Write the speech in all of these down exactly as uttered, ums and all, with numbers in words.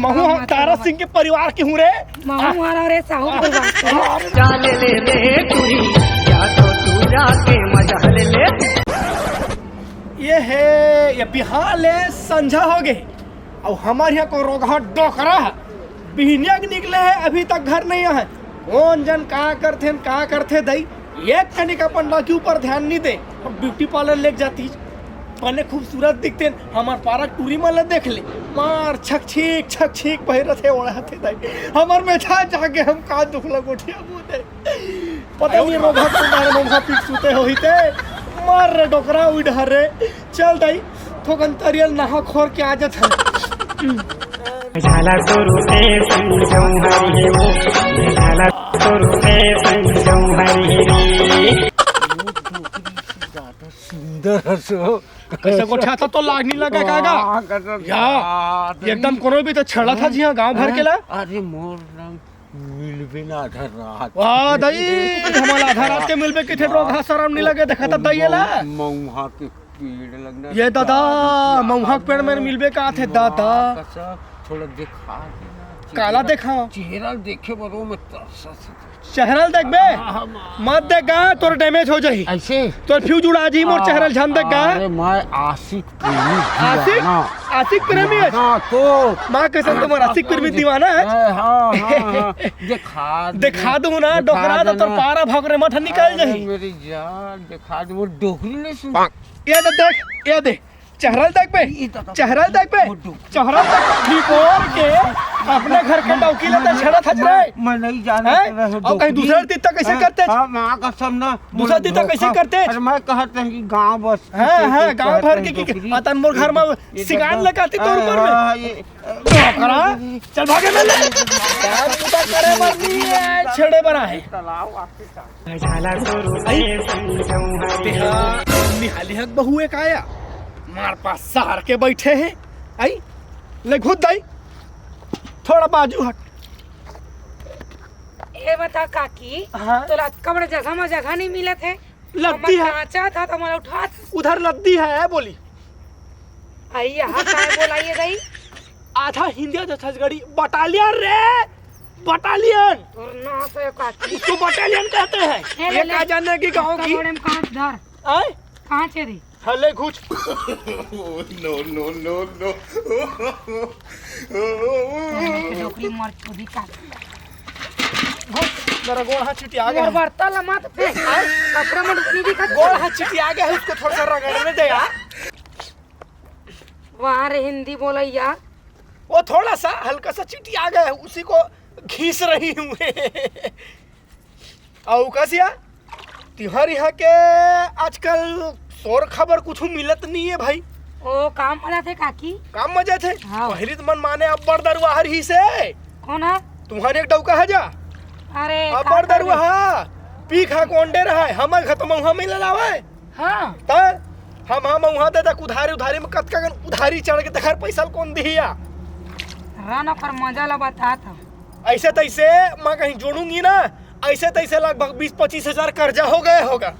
महूं ह तारा सिंह के परिवार के हूं रे। महूं हरंव रे साहू परिवार के। जा ले ले रे टूरी, या तो तू जाके मजा ले ले। ये हे, ये बिहान ले संझा हो गे, अउ हमर यहाँ को रोगहा डोकरा हे, बिहनिया के निकले हे, अभी तक घर नहीं आए। कौन जन का करथे न का करथे दई, एक कनिक अपन लड़की ऊपर ध्यान नहीं दे। अब ब्यूटी पार्लर लेके जाती, बने खूबसूरत दिखते न, हमर पारा टूरी मन ला देख ले, मार छक छीक छक छीक बहे रथे, ओढ़ाथे दई। हमर में जा जाके हम का दुख ला गोठिया बोले। पता नहीं रोगहा के मारे मोमहा पी के सुते होही ते। मार रे डोकरा उई डहर रे। चल दई, थोकन तरिया ल नहा खोर के आ जाथन। झाला तो रूपे संजम हरि हो, झाला तो रूपे संजम हरि हो। सुंदर हसो। कैसे गोठियाथस तो लाज नहीं लगा का गा? वाह, कसम या, यार। एकदम कोनो भी तो छेड़थस जिहां गांव भर के ला। अरे मोर रंग मिलबे ना आधा रात। वाह दई, हमला आधा रात के मिलबे कथे, रोगहा सरम नहीं लगे, देखा त दई ला। मऊहा के पेड़ लगना ये दादा, चालू किया। मऊहा के पेड़ में मिलबे का थे दादा। कसम, थोड़ा देखा देना। काला देखा? चेहरा देखे बरो में तरसत हे। चेहरा ल देखबे? हाँ, हाँ, हाँ। मत देख गा, तोर डैमेज हो जाही। ऐसे? तोर फ्यूज उड़ा जाही, मोर हाँ, चेहरा ल झन देख गा। अरे मैं आशिक प्रेमी आशिक? दीवाना। आशिक प्रेमी हे? हाँ, तो। माँ कसम, तुम्हारा आशिक प्रेमी दीवाना हे। हाँ, हाँ, हाँ, हाँ। देखा दे। देखा दूं ना, देखा डोकरा तो तोर देना। पारा भोकरे मत निकल अरे जाही। मेरी जान, देखा दे, वो डोकरी नहीं सुन। ये दे देख, ये दे, चेहरा ल देखबे, ये तो चेहरा ल देखबे, वो डोकरी। चेहरा ल देखबे, निपोर के अपने घर के डौकी ले तो छेड़थस रे। मैं नहीं जानत हैं? रहे अउ कहीं डोकरी। दूसरा तीर तक कैसे हैं? करते? हाँ, माँ कसम ना, दूसरा बोले तीर तक कैसे धोखा। करते? अरे मैं कहत रहे कि गाँव बस हाँ, हाँ, गाँव भर के, कि, अतन मोर घर में ये सिगार दादा। लगाती तोर ऊपर में। हाँ, ये डोकरा, चल भागे में ले। काम पूरा करे बर नहीं है, छेड़े बर आहे। तालाब आपके साथ। तेहा निहाली हक बहुए काया, मार पास सहार के बैठे हैं। आई, ले घुस दाई, थोड़ा बाजू हट। ए बता काकी, हाँ? तोला अतका बड़ा जगह में जगह नहीं मिलत हे। लद्दी हमर हे। कांचा था तो हमला उठा। उधर लद्दी हे, बोली। आई यहाँ काय बोलाइए दाई? आधा हिंदी, आधा छत्तीसगढ़ी। बटालियन रे, बटालियन। और ना तो ये काकी। उसको बटालियन कहते हैं। ले, ले, ये ले। का जाने की गाँव की? कपड़े में कांच धर। आए? कांच हे रे। हले घुच। No, no, no, no। डोकरी मर चोदी का। घुच, मेरा गोड़ हाथ चिटिया गया। बर्ता ला मत फेंक। कपड़ा में ढुकनी दिखत। गोड़ हाथ चिटिया गया है, उसको थोड़ा सा रगड़ने दे यार। वाह रे हिंदी बोलैया। वो थोड़ा सा हल्का सा चिटिया गया है, उसी को घिस रही हूँ। अउ कसिया, तिहर यहाँ के आजकल सोर खबर कुछ मिलत नहीं है भाई। ओ, काम मजा थे काकी। काम मजा थे? हाँ। पहली तो मन माने अब्बड़ दरुआ हर ही से। कौन है? तुम्हारे एक डौका है जा। अरे, अब्बड़ दरुआ हा। पी खा कोंडे रहा है, हमर घर तो महुआ में ललावा है। हाँ। त हम, हम वहाँ दे तक उधारी, उधारी में कतका कन उधारी चढ़ के तखर पैसा ल कौन दिहिया? रान ओकर मजा ला बतात हूँ। ऐसे तैसे मैं कहीं जोड़ूंगी ना, ऐसे तैसे लगभग बीस पच्चीस हजार कर्जा हो गए होगा।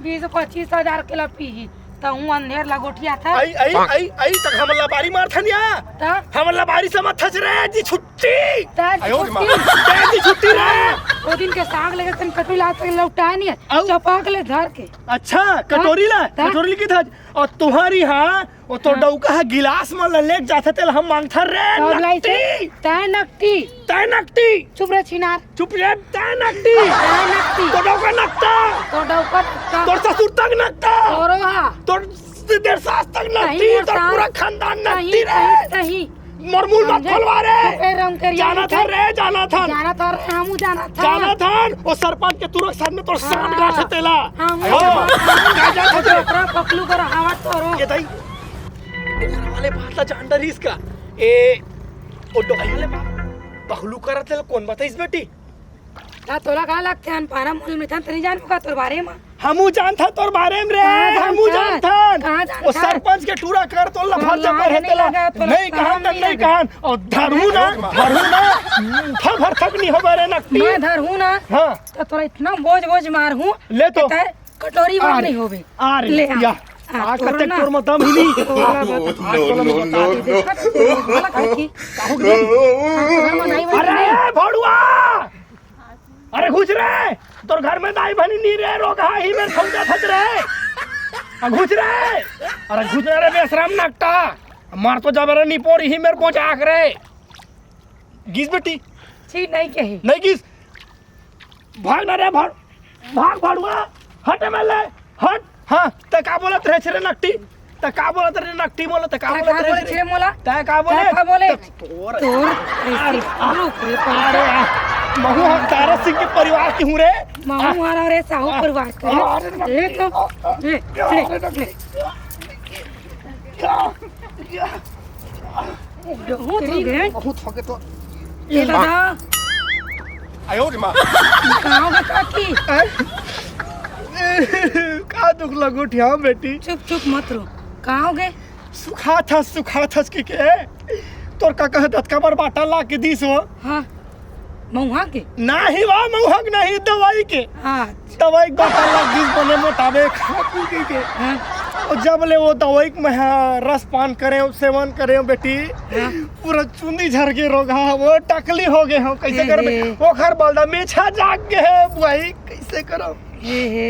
बीस पच्चीस हजार के ला पीही, त हूँ अंधेर ला गोठिया था। आई, आई, आई, आई, तक हम लबारी मार थन या? त? हम लबारी समझ थच रहे जी छुट्टी। त आयो रे माँ। छुट्टी। त जी छुट्टी रे। वो दिन के साग लेके तन कटोरी ला तक लौटाए नहीं है। आउ? चपाक ले धर के। अच्छा, कटोरी ला? त? कटोरी की था? और तुम्हारी हाँ, वो तो हाँ। डौका है, गिलास में ले लेके जाते तेल हम मांगता रे, तब लाई से नकटी। तय नकटी। तय नकटी। चुप रे छिनार। चुप रे, तय नकटी। तय नकटी। तो डौका नकटा। तो डौका नकटा। तोर ससुर तक नकटा। तोरो हा। तोर देर सास तक नकटी, नहीं, तोर सास। पूरा खानदान नहीं, नकटी रे। नहीं, नहीं। मोर मुंह मत समझे? खोलवा रे। चुपे रंग करिया जाना था रे, जाना था। जाना था रे, हमू जाना था। जाना था। वो सरपंच के तुरक साथ में तोर हाँ। सांड गांठ तेला। हमू हाँ। जाना था। जा, जा, जा। ओकरा पकलू कर हवा तोरो। ये दाई, ये घर वाले बात ला जान डरिस का? ए, ओ डोकरी वाले बात, पहलू करत ले कौन बताइस बेटी? का तोला का लगथे, अनपढ़ा मूल मिथन त नहीं जानबो का तोर बारे म? हमू जानथन तोर बारे म रे, कहाँ हमू जानथन? जानथन। कहाँ जानथन? ओ सरपंच के टूरा कर तोला तोला फर्ज लाज पर नहीं हेतला। लगा, तोला नहीं शरम कहन त नहीं नहीं लगा। कहन। और धरू ना, धरू ना, मुठा भर तक नहीं होबे रे नकटी। मैं धरू ना, हाँ। त तोला इतना बोझ बोझ मारहूँ ले तो। कि तैं कटोरी भर आ रे, नहीं होबे। आ रे, ले आ। या। आज तक तोर में दम ही नहीं। आज तोला मैं बता देंव। देखा तो तोर में काकी। का हो गे? अरे भड़ुआ, अरे घुस रे। तोर घर में दाई बहिनी नहीं रे, रोगहा ही मेर समझा थच रे। आ, घुस रे। अरे घुस रे, रे बेशरम नकटा। मार तो जबरे निपोर ही मेर को जाक रे। गिस बेटी। छी, नहीं कही। नहीं गिस। भाग ना रे, भाग। भाग भड़ुआ। हट में ले। हट। हाँ, तैं का बोलत रहे छे रे नकटी? तैं का बोलत रहे नकटी मोला? तैं का बोलत रहे छे रे? मोला? तैं का बोले? तोर तोर अरे, आ, रुक रे, अरे, आ, महू हम तारा सिंह के परिवार के हूँ रे। महू हमारा रे साहू परिवार के। अरे, ए तो, ए, ए, ए। बहुत हो गए। बहुत हो गए तो। ए दादा। आयो रे माँ। कहाँ हो गए काकी? हैं? का दुख लगो ठिया बेटी? चुप, चुप मत रो। कहाँ हो गए? सुखाथस, सुखाथस कि के? तोर का कहे दतका बर बाटा ला के दीस हो? हाँ। महुआ के? नाही वा, महुआ के नाही, दवाई के। हाँ। दवाई के बाटा ला के दीस बने मोटाबे खा पी के। हाँ। अउ जब ले वो दवाई के मैं रस पान करे, सेवन करे बेटी, हाँ। पूरा चुंदी झर के रोगहा, वो टकली हो गए हो, कैसे ए करबे? हे। ओखर बलदा मेछा जाग गए है बुआई, कैसे करो? ए हे।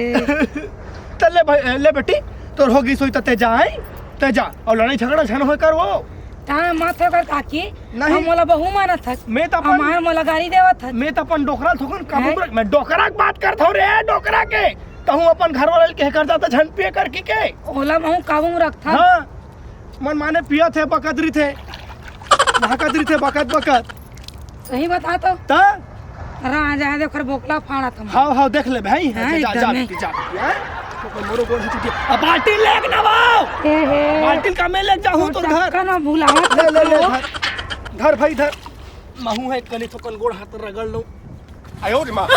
त ले भाई, ले बेटी, तोर हो गई सोई त तैं जा, हैं? तैं जा, अउ लड़ाई झगड़ा झन होय कर वो। ता मत होय कर काकी, नहीं। हम मोला बहू मानत हस। मैं त अपन हमार मोला गाली देवत हस। मैं त अपन डोकरा थोकन काबू हैं? रख, मैं डोकरा के बात करत हूँ रे, डोकरा के। तहूँ अपन घर वाला के कह कर जाता झन पिए कर की के। ओला महू काबू में रखथन। हाँ। मन माने पियत हे, बकत रहिथे, भाकत रहिथे, बकत, बकत। सही बता तो। त? अरे आ जाए दे, ओकर बोकला फाड़त हम। हाव, हाव, देख ले भाई। हाँ, जा, जा, एकदम ही। बेटी, जा, बेटी, हाँ? तो मोरो गोड़ हाथ टूट गया। अब बाल्टी ले के ना आओ। ए हे। बाल्टी का मैं ले जाहूँ तोर घर। का ना भुलावत ले, ले, ले, हो। धर। धर भाई, धर। महू है कनी थोकन गोड़ हाथ रगड़ लो। आयो रे माँ।